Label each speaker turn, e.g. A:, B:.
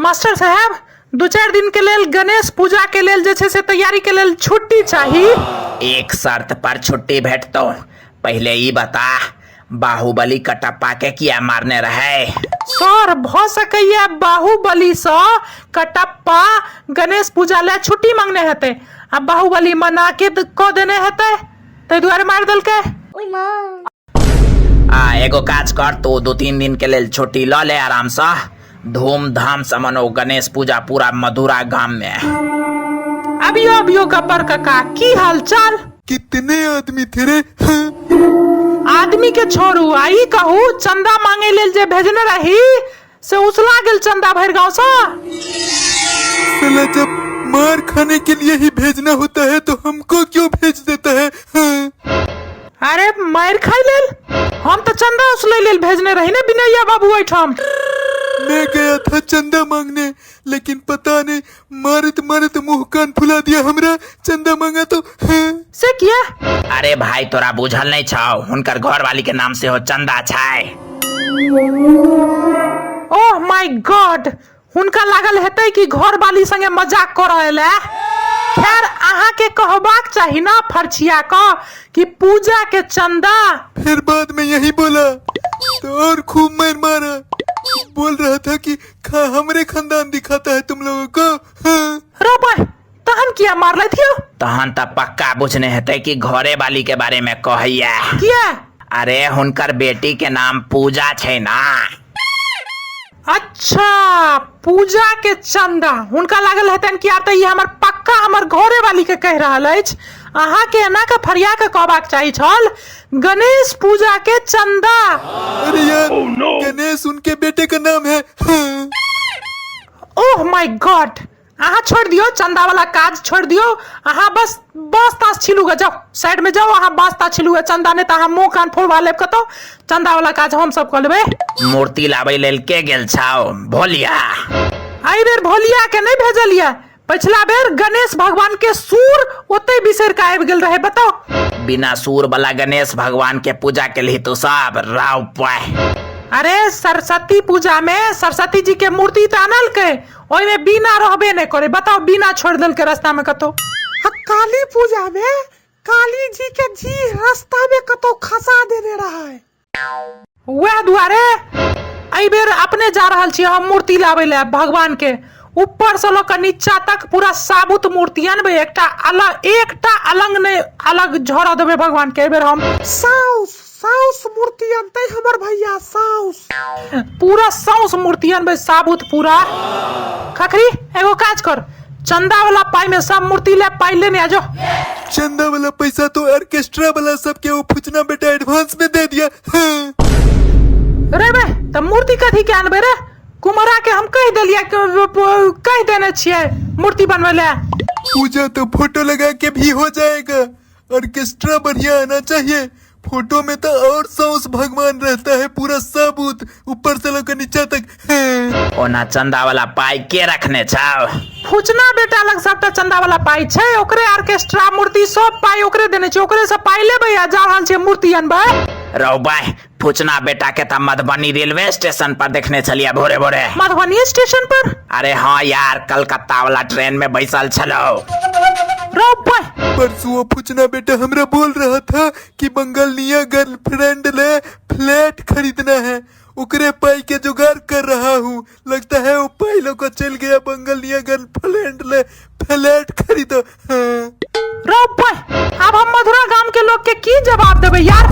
A: Master साहेब, 2-4 दिन के लेल गणेश पूजा के लेल जे छै से तैयारी के लेल छुट्टी चाही।
B: एक शर्त पर छुट्टी भेटतौ। पहिले ई बता, बाहुबली कटप्पा के किया मारने रहे?
A: सर, भ सकैया बाहुबली सँ कटप्पा गणेश पूजा ले छुट्टी मांगने हेतै आ बाहुबली मना के क देने हेतै, ताहि दुआरे मारि देलकै।
B: आ एगो काज कर, तू 2-3 दिन के लेल छुट्टी ल ले, आराम सँ धूमधाम से मनो गणेश पूजा पूरा मधुरा गाम में।
A: अबियो अबियो गब्बर काका, की हाल चाल?
C: कितने आदमी थे रे? हाँ।
A: आदमी के छोड़ू, आ ई कहू चंदा मांगे लेल जे भेजने रही से उसला गेल चंदा भरि गांव से?
C: साला जब मार खाने के लिए ही भेजना होता है तो हमको क्यों भेज देता है? हाँ।
A: अरे मार खाई लेल हम तो चंदा उसले लेल भेजने रही ने विनैया बाबू एहिठाम।
C: मैं गया था चंदा मांगने, लेकिन पता नहीं मारत मारत मुंह कान फुला दिया हमरा। चंदा मांगा तो हाँ।
A: से किया?
B: अरे भाई तोरा बुझल नहीं छौ, हुनकर घर वाली के नाम से हो चंदा छै।
A: ओह my God, हुनका लागल हेतै कि घर वाली संगे मजाक कर ले। खैर अहाँ के कहबाक चाही ना फरछिया क कि पूजा के चंदा।
C: फिर बाद में यही बोला तो और खूब मार मारा, बोल रहा था कि हमरे खानदान दिखाता है तुम लोगों को। हाँ।
A: रो बा, तहन किया मारले थियो?
B: तहन त पक्का बुझने हेतै कि घरे वाली के बारे में कहैया।
A: किया?
B: अरे हुनकर बेटी के नाम पूजा छै ना।
A: अच्छा पूजा के चंदा, हुनका लागल हेतनि कि आब त ई हमर पक्का हमर घरे वाली के कहि रहल अछि। अहाँ के एना के फरिया के कहबाक चाही छल गणेश पूजा के चंदा।
C: अरे यार, गणेश उनके बेटे का नाम है। हाँ।
A: ओह my God, अहाँ छोड़ दियो चंदा वाला काज छोड़ दियो, अहाँ बस बाँस तास छिलू गे, जाओ साइड में जाओ, अहाँ बाँस तास छिलू गे, चंदा नहीं तो अहाँ मुँह कान फोड़वा लेब कतौ, चंदा वाला काज हम सब कऽ लेबै।
B: मूर्ति लाबै लेल के गेल छौ भोलिया?
A: एहि बेर भोलिया के नहीं भेजलियै, पिछला बेर गणेश भगवान के सूर ओतै बिसरि के आबि गेल रहे, बताओ।
B: बिना सूर वाला गणेश भगवान के पूजा के लिए तो सब राव पाए।
A: अरे सरस्वती पूजा में सरस्वती जी के मूर्ति तो आनलकै, ओहिमे बीना रहबे नहीं करे, बताओ बीना छोड़ देलकै रास्ता में कतौ।
D: आ काली पूजा में काली जी के जी रास्ता में कतौ खसा देने रहे।
A: वएह दुआरे एहि बेर अपने जा रहल छी हम मूर्ति लाबै लए भगवान के, ऊपर से लऽ कऽ नीचा तक पूरा साबुत मूर्ति अनबै, एकटा अलग एकटा अलग नहि अलग झरऽ देबै भगवान के एहि बेर हम।
D: साउस साउस मूर्ति अनतै हमर भैया, साउस
A: पूरा साउस मूर्ति अनबै साबुत पूरा। खखरी एगो काज कर, चंदा वाला पाई में सब मूर्ति ले पाई लेने आ जाओ।
C: चंदा वाला पैसा तो ऑर्केस्ट्रा वाला सबके वो फुचना बेटा एडवांस में दे दिया। हाँ।
A: रे बे त मूर्ति कथी के अनबै रे? कुमरा के हम कहि देलियै, कहि देने छियै मूर्ति बनबै ले।
C: पूजा तो फोटो लगा के भी हो जाएगा, ऑर्केस्ट्रा बढ़िया आना चाहिए। फोटो में तो और साउस भगवान रहता है पूरा साबुत ऊपर से लेकर नीचा तक। हाँ।
B: ओना चंदा वाला पाई के रखने छौ?
A: फुचना बेटा लग सबटा चंदा वाला पाई छै, ओकरे ऑर्केस्ट्रा मूर्ति सब पाई ओकरे देने छै, ओकरे से पाई लेबै आ जा रहल छै मूर्ति अनबै।
B: रौ बाय, फुचना बेटा के त मधुबनी रेलवे स्टेशन पर देखने छलियै भोरे भोरे।
A: मधुबनी स्टेशन पर?
B: अरे हाँ यार, कलकत्ता वाला ट्रेन में बैसल छलौ।
A: रौ बाय।
C: परसों वो फुचना बेटा हमरा बोल रहा था कि बंगालिया गर्लफ्रेंड ले फ्लैट खरीदना है, उकरे पाई के जुगाड़ कर रहा हूँ। लगता है वो पाई लोग को चल गया बंगालिया गर्लफ्रेंड ले फ्लैट खरीदो। हाँ।
A: रौ बाय, अब हम मधुरा गाम के लोग के की जवाब देबै यार?